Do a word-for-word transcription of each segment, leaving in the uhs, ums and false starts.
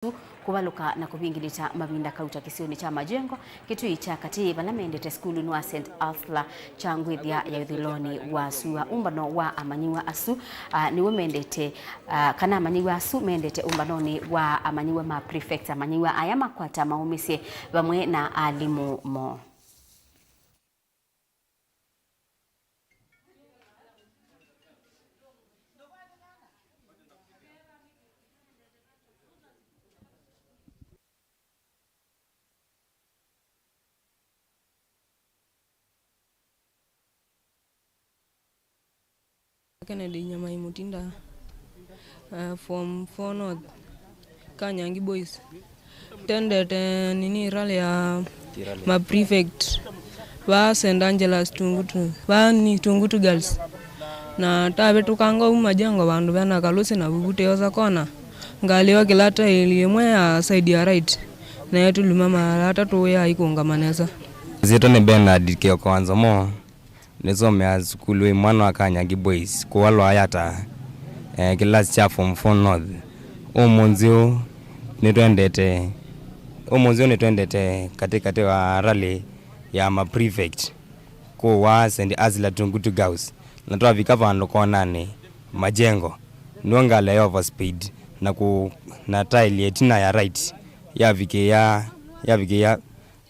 asu kũvalũka na kũvingĩlĩta mavinda kauta kĩsionĩ kya Majengo, Kitui kya katĩ, vala mendete sukulunĩ wa Saint Ursula kya ngwĩthya ya ĩthũĩlonĩ wa sua. Ũmbano wa amanyĩw'a asu, ah, nĩw'o mendete, ah, kana amanyĩw'a asu mendete ũmbanonĩ wa amanyĩw'a ma prefects, amanyĩw'a aya makwata maũmĩsye vamwe na alimũ moo. Kennedy Nyamai Mutinda, uh, form four North, Kanyangi Boys. Tendete nini rally ya ma prefect va Saint Angelas Tungutu, va ni Tungutu Girls. Na tavĩtũkanga ũu Majengo vandũ vena Kalusi na Vuvu tũyosa kona, ngalĩ yokĩla taili ĩmwe ya side ya right, na yatuluma mara atatũ ya ikũngama nesa. Nzĩtwa nĩ Bernard Kioko wa Nzomo. Nĩsomeaa sukulu ĩ mwana wa Kanyangi Boys, kũu Lwayata, eh, kĩlasi kya form four North. Ũmũnthĩ ũũ nĩtwendete, ũmũnthĩ ũũ nĩtwendete katĩkatĩ wa rally ya ma prefect kũu wa Saint Ursula Tungutu Girls, na twavika vandũ konanĩ Majengo, nĩw'o ngalĩ ya overspeed na kũ-, na taili ya ĩtina ya right yavikĩĩa, yavikĩĩa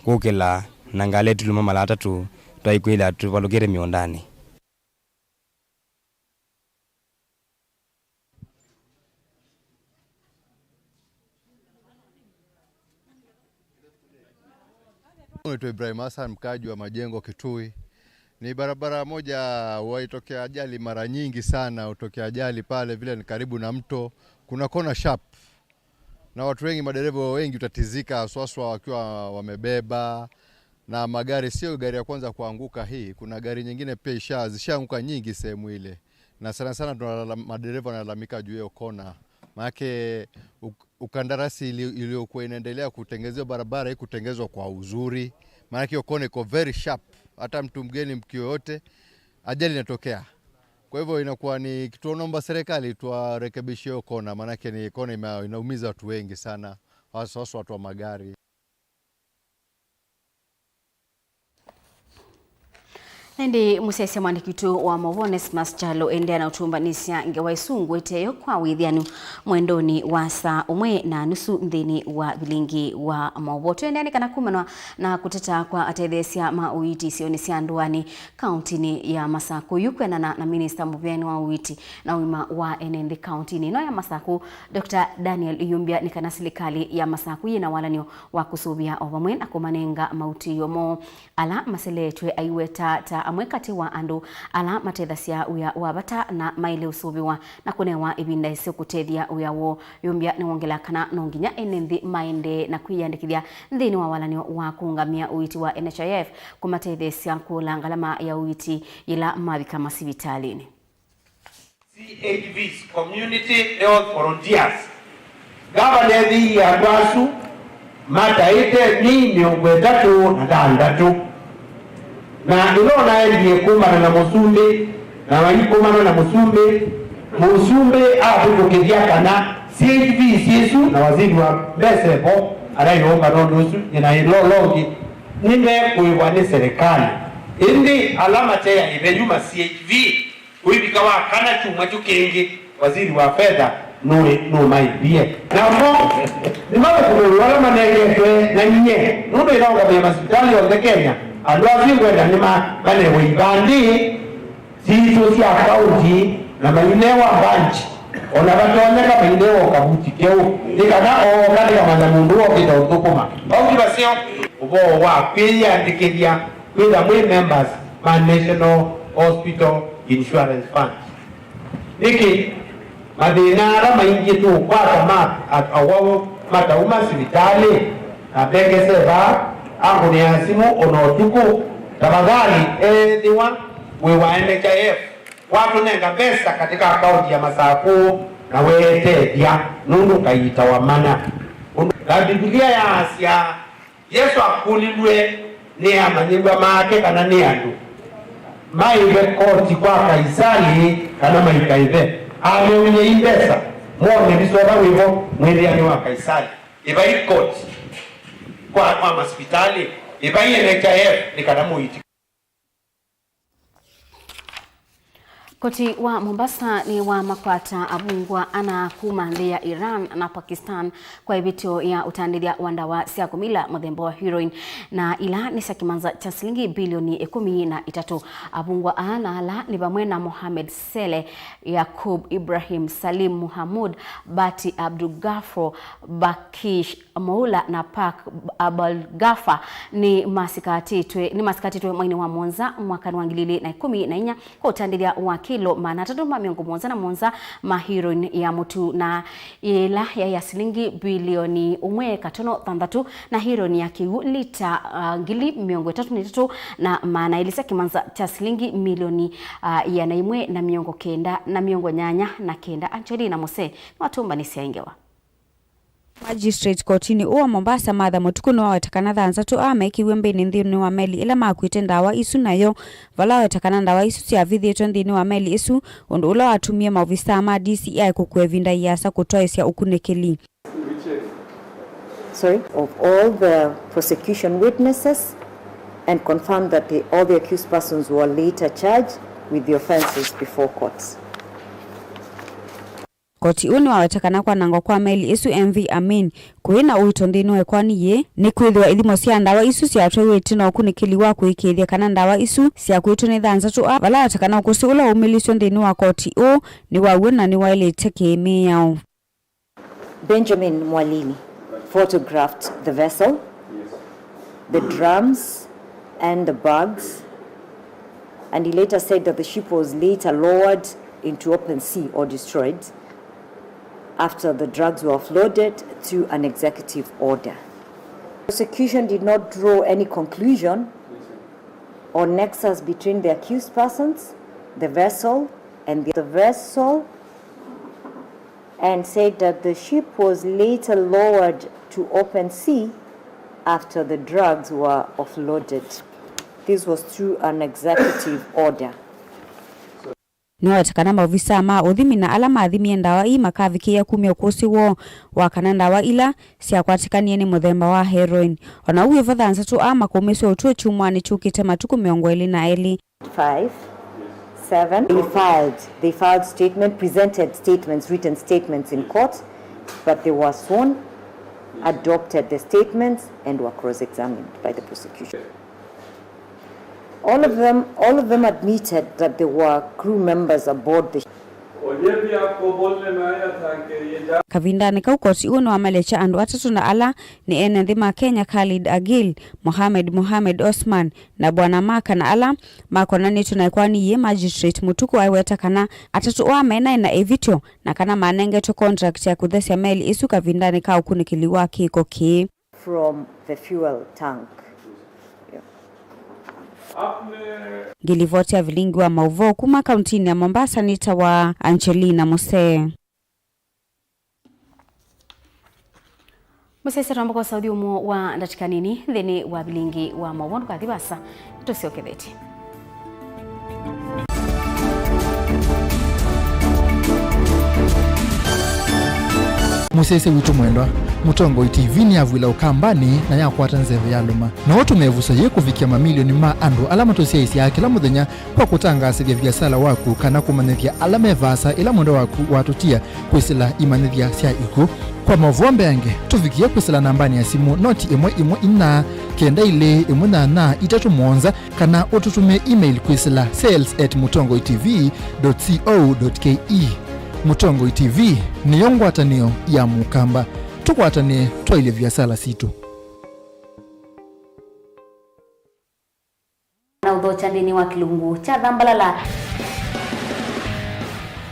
kũkĩla, na ngalĩ ĩtuluma mala atatũ, twaikwĩlya tũvalũkĩte mĩũndanĩ. Naitwa Ibrahim Hassan, mkaaji wa Majengo, Kitui. Ni barabara moja huwa itokea ajali mara nyingi sana, hutokea ajali pale vile ni karibu na mto. Kuna kona sharp. Na watu wengi, madereva wengi hutatizika, haswa haswa wakiwa wamebeba na magari. Sio gari ya kwanza kuanguka hii, kuna gari nyingine pia isha-, zishaanguka nyingi sehemu ile, na sana sana tunalala-, madereva wanalalamika juu ya hiyo kona, maanake uk-, ukandarasi ili-, iliyokuwa inaendelea kutengezewa barabara hii kutengenezwa kwa uzuri, maanake hiyo kona iko very sharp, hata mtu mgeni, mtu yoyote, ajali inatokea. Kwa hivyo inakuwa ni kitu, tunaomba serikali tuwarekebishe hiyo kona, maanake ni kona ime-, inaumiza watu wengi sana, hasa, hasa watu wa magari. Na ĩndĩ mũsyaĩĩsya mwandĩki witũ wa maũvoo Onesmus Kyalo endeea na ũtũmbanĩsya ngewa ĩsu ngũĩte yo kwa wĩthĩanu mwendonĩ wa saa ũmwe na nusu nthĩnĩ wa vilingi wa maũvoo. Tũendeea nĩ kana kumanwa na kũteta kwa atetheesya ma ũiiti isionĩ sya ndũanĩ kauntinĩ ya Masakũ. Yu kwĩanana na minista mũvĩanĩ wa ũiiti na ũima wa ene nthĩ kauntinĩ ĩno ya Masakũ, Doctor Daniel Iyumbya, nĩ kana silikalĩ ya Masakũ yĩna walan'yo wa kũsũvĩa o vamwe na kũmanenga mautĩĩo moo ala maseleetw'e, aiweta ta amwe katĩ wa andũ ala matethasya wĩa wa vata na maĩle ũsũvĩwa na kũnewa ĩvinda ĩseo kũtethya wĩa woo. Iyumbya nĩwongela kana no nginya ene nthĩ maendee na kwĩyĩandĩkĩthya nthĩnĩ wa walan'yo wa kũũngamĩa ũiiti wa N H I F kũmatetheesya kũla ngalama ya ũiiti yĩla mavika masivitalĩnĩ. C H Vs, Community Health Volunteers. Ngavana ethĩie andũ asu mataĩte myei mĩongo ĩtatũ na thanthatũ. Na ĩla ũnaendie kũmana na mũsumbĩ, na maikumana na mũsumbĩ, mũsumbĩ avĩtũkĩthya kana C H Vs isu na waziri wa mbesa evo, ala yũmba nũndũ ũsu, nyina ĩlolongi, nĩmekũĩvwa nĩ serikali. Ĩndĩ ala mateaĩve yu ma C H V, kũivika wa kana kyumwa kyu kĩngĩ, waziri wa fedha nũĩ-, nũmaĩvie. Namo nĩmathũkũme wĩa ũla manengetwe na nyie, nũndũ ĩnaũngamĩa masivitalĩ onthe Kenya. Andũ asu ngwenda nĩma-, manewe ivandĩ sitũ sya kaunti na mainewa mbanji, o na vatonyeka mainewa o kavuti keũ, nĩ kana ooka nĩkamanya mũndũ wokĩte ũthũkũma. Vau ti vaseo. Ũvoo wa kwĩyĩandĩkĩthya kwĩtha mwĩ members ma National Hospital Insurance Fund. Nĩkĩ mathĩna ala maingĩ tũũkwata ma a-, awau matauma sivitalĩ? Na mbengese vaa, angũnĩa simũ o na ũtukũ, tafadhali, ethĩwa wĩ wa N H I F, watũnenga mbesa katika akaunti ya Masakũ na weetethya, nũndũ ũkaiitawa mana. Ũndũ, na Mbivilia yaasya, Yesũ akũlilw'e nĩ amanyĩw'a make kana nĩ andũ maĩve koti kwa Kaisali kana maikaĩve. Ameũlyei mbesa, mwone visova wĩvo mwĩthĩanĩ wa Kaisali. Ĩvai koti kwa, kwa masivitalĩ, ĩvai N H I F nĩ kana mũiti. Koti wa Mombasa nĩ wamakwata avungwa ana kuma nthĩ ya Iran na Pakistan kwa ĩvĩtyo ya ũtandĩthya wa ndawa sya kũmila mũthemba wa heroin, na ila nĩ sya kĩmanza kya silingi bilioni ĩkũmi na itatũ. Avungwa aa na ala nĩ vamwe na Mohamed Saleh, Yakub Ibrahim, Salim Muhamud, Bati Abdulgafur, Bakish Moula na Pak Abalgafa nĩ masikatĩtwe, nĩ masikatĩtwe mweinĩ wa mũonza mwakanĩ wa ngili ilĩ na ĩkũmi na inya kwa ũtandĩthya wa kĩlo maana atatũ ma mĩongo mũonza na mũonza ma heroin ya mũtu, na ĩla yaĩ ya silingi bilioni ũmwe katono thanthatũ, na heroin ya kĩw'ũ lita, ah, ngili mĩongo ĩtatũ na itatũ na maana elĩ sya kĩmanza kya silingi milioni, ah, ĩana ĩmwe na mĩongo kenda na mĩongo nyanya na kenda. Angelina Mose nĩwatũmbanĩsya ĩ ngewa. Magistrate kotinĩ ũũ wa Mombasa, Martha Mũtukũ, nĩwaweta kana thanthatũ aa meekĩiwe mbĩnĩ nthĩnĩ wa meli ĩla makuĩte ndawa isu nayo, vala aweta kana ndawa isu syavithĩtwe nthĩnĩ wa meli ĩsu, ũndũ ũla watumie maovisaa ma D C I kũkua ĩvinda ĩasa kũtwaĩsya ũkunĩkĩli. Sorry, of all the prosecution witnesses and confirmed that the, all the accused persons were later charged with the offenses before courts. Koti ũũ nĩwaweta kana kwanangwa kwa meli ĩsu M V Amin kũĩ na ũito nthĩnĩ wa ĩkoani yĩĩ, nĩkwĩthĩwa ithimo sya ndawa isu syatwaiwe ĩtina ũkunĩkĩli wa kũĩkĩĩthya kana ndawa isu syakuĩtwe nĩ thanthatũ aa, vala aweta kana ũkũsĩ ũla waumĩlisye nthĩnĩ wa koti ũũ nĩ wa w'o na nĩwaĩlĩte kĩ-mĩao. Benjamin Mwalili photographed the vessel, the drums, and the bags, and he later said that the ship was later lowered into open sea or destroyed after the drugs were offloaded through an executive order. Prosecution did not draw any conclusion or nexus between the accused persons, the vessel, and the, the vessel and said that the ship was later lowered to open sea after the drugs were offloaded. This was through an executive order. Nĩwaweta kana maovisaa ma ũthimi na ala mathimie ndawa ii makavikĩĩa kumya ũkũsĩ woo wa kana ndawa ila syakwatĩkanie nĩ mũthemba wa heroin. O na ũu wĩ vo, thanthatũ aa makũmĩswe ũtw'o kyumwanĩ kyũkĩte matukũ mĩongo ĩlĩ na elĩ. Five, seven. They filed, they filed statement, presented statements, written statements in court, but they were sworn, adopted the statements, and were cross-examined by the prosecution. All of them, all of them admitted that there were crew members aboard the ship. Kavindanĩ kau, koti ũũ nĩwamalekya andũ atatũ na ala nĩ ene nthĩ ma Kenya, Khalid Agil, Mohamed Mohamed Osman, na Bwana Maka, na ala makonanĩtw'e na ĩkoani yĩĩ, Magistrate Mũtukũ aiweta kana atatũ aa menaĩ na ĩvĩtyo na kana manengetwe contract ya kũthesya meli ĩsu kavindanĩ ka ũkunĩkĩli wa kĩko kĩĩ. From the fuel tank. Yeah. Ngilivoti ya vilingi wa maũvoo kuma kauntinĩ ya Mombasa nĩtawa Angelina Musee. Mũsyaĩĩsya twamba kwosa ũthyũmũo wa ndatĩka nini nthĩnĩ wa vilingi wa maũvoo. Ndũkathi vaasa, nĩtũsyokethetye. Mũsyaĩĩsya witũ mwendwa, Mũtongoi T V nĩyavw'ĩla Ũkambanĩ na yakwata nzeve ya lũma. No ũtũme ĩvuso yĩĩ kũvikĩa mamilioni ma andũ ala matũsyaĩĩsyaa kĩla mũthenya kwa kũtangaasĩthya viasala waku kana kũmanyĩthya ala me vaasa ĩla mwendwa waku watũtia kwĩsĩla imanyĩthya sya ikw'ũ. Kwa maũvoo mbeange, tũvikĩe kwĩsĩla nambanĩ ya simũ noti ĩmwe ĩmwe inya, kenda ilĩ ĩmwe nyanya itatũ mũonza, kana ũtũtũmĩe email kwĩsĩla sales at mũtongoi T V dot co dot K E. Mũtongoi T V nĩyo ngwatanĩo ya Mũkamba. Tũkwatanĩe twaĩlye viasala sitũ. Na ũthokya nthĩnĩ wa kĩlungu kya thambalala.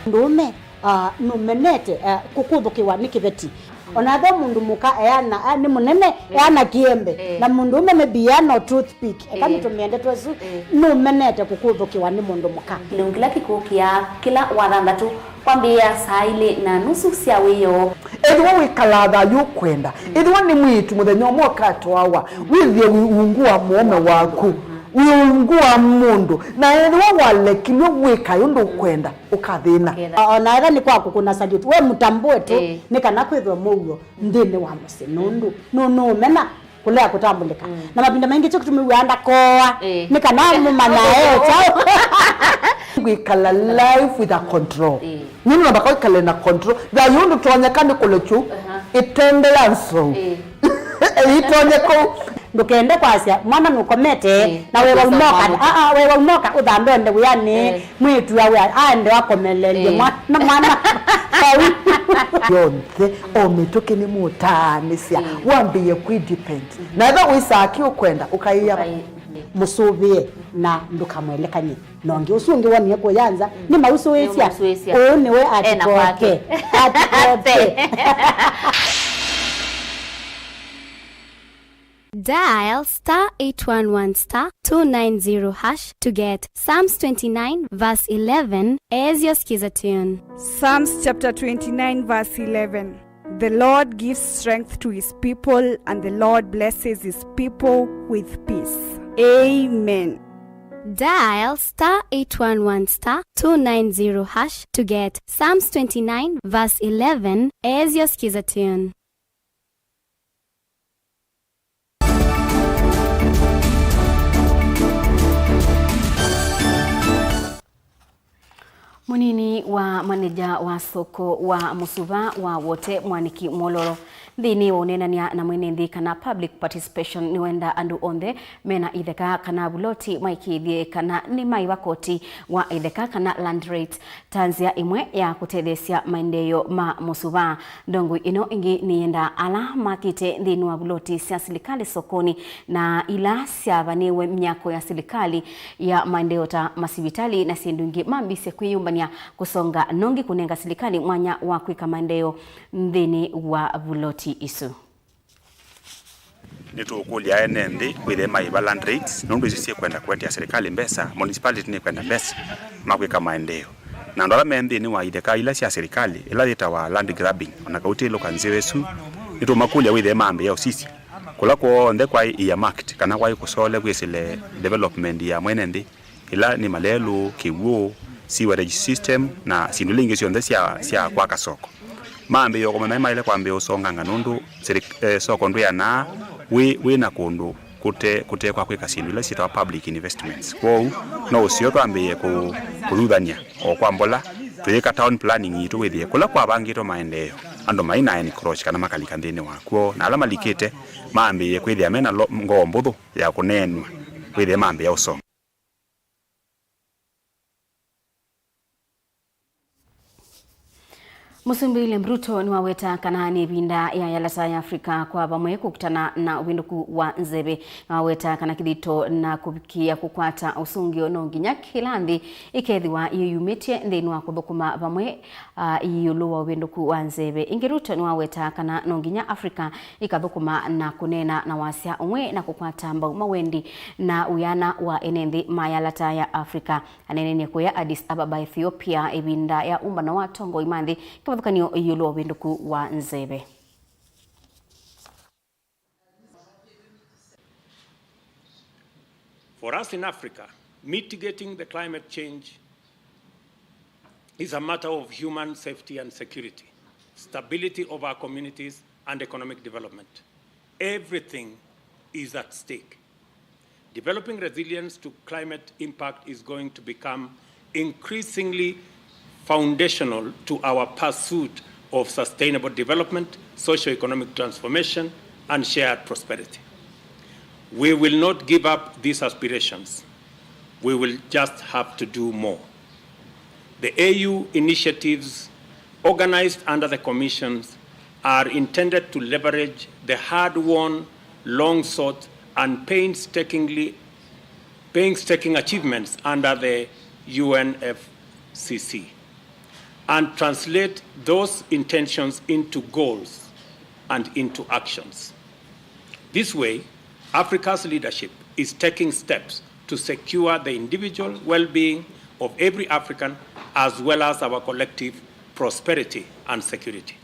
Mũndũũme, ah, nũmenete, ah, kũkũthũkĩwa nĩ kĩveti. O na ve mũndũ mũka eana, ah, nĩ mũnene, eh, eana kĩembe. Eh. Na mũndũũme maybe eana o toothpick. Eka, eh, nĩtũmĩe ndeto ĩsu, eh, nũmenete kũkũthũkĩwa nĩ mũndũ mũka. Kĩlungu kĩla kĩkũkĩa kĩla wa thanthatũ kwambĩĩa saa ilĩ na nusu sya wĩoo. Ethĩwa wĩkalaa thayũ ũkwenda, ethĩwa nĩ mwĩĩtu mũthenya ũmwe ũkatwawa, wĩthĩe wĩ ungu wa mũũme waku. Wĩ ungu wa mũndũ, na ethĩwa walekilw'e wĩka ũndũ ũkwenda, ũkathĩna. Ũkethĩa. O na ethĩwa nĩ kwa kũkũna salute, we mũtambũe tu, ĩĩ, nĩ kana kwĩthwe mũuo nthĩnĩ wa mũsyĩ, nũndũ nũ-, nũũmena kũlea kũtambũlĩka. Mm. Na mavinda maingĩ kyo kĩtumi wĩaa ndakoa, ĩĩ, nĩ kana mũmanya e kyaũ. Kwĩkala life with a control. Ĩĩ. Nũndũ namba kwĩkale na control. Thayũ ũndũ tonyeka nĩ kũlekyu, aha, ĩtende ya nzou. Ĩĩ. Ĩtonye kũu. Ndũkende kwasya mwana nũkomete, ĩĩ, na wewa ũmũka, aa, wewa ũmũka ũthambe ende wĩanĩ, ĩĩ, mwĩĩtu awe aende akomelelye, ĩĩ, mwana, mwana vau. Yonthe, o mĩtũkĩ nĩmũtaanĩsya, ĩĩ, wambĩĩe kwĩ depend. Mhm. Na ethĩwa wĩsaa kĩ ũkwenda, ũkaĩa, ũkaĩ-, ĩĩ, mũsũvĩe na ndũkamwelekany'e. Na ũngĩ ũsu ũngĩ wonie kũya nza, mm, nĩmũsũĩsya. Nĩmũsũĩsya. Ũũ nĩwe. Ena atikoke kwake. Atikoke. Dial star eight one one star two nine zero hash to get Psalms twenty-nine verse eleven as your skiza tune. Psalms chapter twenty-nine verse eleven. The Lord gives strength to his people, and the Lord blesses his people with peace. Amen. Dial star eight one one star two nine zero hash to get Psalms twenty-nine verse eleven as your skiza tune. Mũnini wa maneja wa soko wa Mũsuva wa Wote, Mwaniki Mwololo, nthĩnĩ wa ũneenany'a na mwene nthĩ kana public participation, nĩwenda andũ onthe mena itheka kana vuloti maĩkĩĩthye kana nĩmaĩva koti wa itheka kana land rate ta nzĩa ĩmwe ya kũtetheesya maendeeo ma Mũsuva. Ndongoi ĩno ĩngĩ nĩyendaa ala makĩte nthĩnĩ wa vuloti sya silikalĩ sokonĩ na ila syavanĩwe myako ya silikalĩ ya maendeeo ta masivitalĩ na syĩndũ ingĩ mambĩĩsye kwĩyũmbany'a kũsonga nongi kũnenga silikalĩ mwanya wa kwĩka maendeeo nthĩnĩ wa vuloti isu. Nĩtũũkũlya ene nthĩ wĩthĩe maĩva land rates, nũndũ isu syĩkwenda kũetea silikalĩ mbesa, municipality nĩkwenda mbesa ma kwĩka maendeeo. Na andũ ala me nthĩnĩ wa itheka ila sya silikalĩ, ila yĩtawa land grabbing, o na kautĩlũka nzeo ĩsu, nĩtũũmakũlya wĩthĩe mambĩĩa ũsisya kũla kw'onthe kwaĩ earmarked kana kwaĩ kũsole kwĩsĩle development ya mwene nthĩ, ĩla nĩ malelũ, kĩw'ũ, sewerage system, na syĩndũ ila ingĩ syonthe sya, sya kwaka soko. Mambĩĩe o kũmanya nĩmaĩle kwambĩĩa ũsonganga, nũndũ sili-, eh, soko ndwĩanaa wĩ, wĩ na kũndũ kũte, kũte kwa kwĩka syĩndũ ila syĩtawa public investments. Kwoou no ũseo twambĩĩe kũ-, kũthuthany'a o kwa mbola, tũyĩka town planning yitũ, wĩthĩe kũla kwavangĩtwe maendeeo, andũ mai na encroach kana makalika nthĩnĩ wakw'o, na ala malikĩte mambĩĩe kwĩthĩa me na lo-, ngoo mbũthũ ya kũneenw'a, wĩthĩe mambĩĩa ũsonga. Mũsumbĩ William Ruto nĩwaweta kana nĩ ĩvinda ya yalata ya Africa kwa vamwe kũkitana na ũvĩndũku wa nzeve. Nĩwaweta kana kĩthito na kũvikĩa kũkwata ũsũngĩo no nginya kĩla nthĩ ĩkethĩwa yĩyumĩtye nthĩnĩ wa kũthũkũma vamwe, ah, ĩũlũ wa ũvĩndũku wa nzeve. Ĩngĩ Ruto nĩwaweta kana no nginya Africa ĩkathũkũma na kũneena na wasya ũmwe na kũkwata mbau mawendi na wĩana wa ene nthĩ ma yalata ya Africa. Aneenanie kũya Addis Ababa, Ethiopia, ĩvinda ya ũmbano wa atongoi ma nthĩ kĩvathũkany'o ĩũlũ wa ũvĩndũku wa nzeve. For us in Africa, mitigating the climate change is a matter of human safety and security, stability of our communities, and economic development. Everything is at stake. Developing resilience to climate impact is going to become increasingly foundational to our pursuit of sustainable development, socio-economic transformation, and shared prosperity. We will not give up these aspirations. We will just have to do more. The A U initiatives organized under the Commissions are intended to leverage the hard-won, long-sought, and painstakingly, painstaking achievements under the U N F C C C and translate those intentions into goals and into actions. This way, Africa's leadership is taking steps to secure the individual well-being of every African, as well as our collective prosperity and security.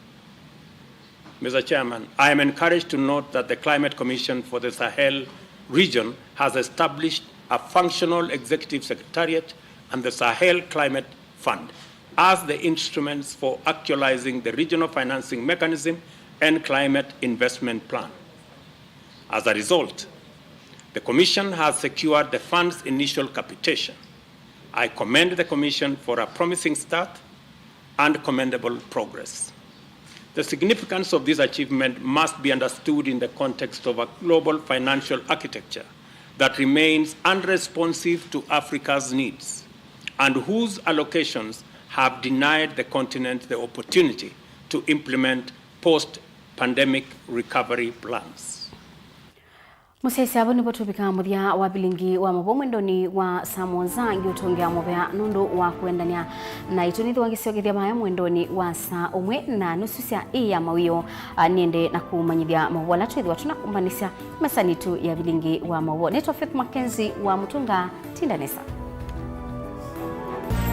Mister Chairman, I am encouraged to note that the Climate Commission for the Sahel region has established a functional executive secretariat, and the Sahel Climate Fund as the instruments for actualizing the regional financing mechanism and climate investment plan. As a result, the Commission has secured the fund's initial capitation. I commend the Commission for a promising start and commendable progress. The significance of this achievement must be understood in the context of a global financial architecture that remains unresponsive to Africa's needs and whose allocations have denied the continent the opportunity to implement post-pandemic recovery plans. Mũsyaĩĩsya, avo nĩvo tũvikaa mũthya wa vilingi wa maũvoo mwendonĩ wa saa mũonza. Ngĩũtũngĩa mũvea nũndũ wa kũendany'a naitũ. Nĩthĩwa ngĩsyokethya vaya mwendonĩ wa saa ũmwe na nusu sya ĩ ya mawĩoo, a, nĩende na kũmanyĩthya maũvoo ala twĩthĩwa tũnakumbanĩsya mesanĩ itũ ya vilingi wa maũvoo. Nĩtwa Faith Mackenzie wa Mũtunga. Tinda nesa.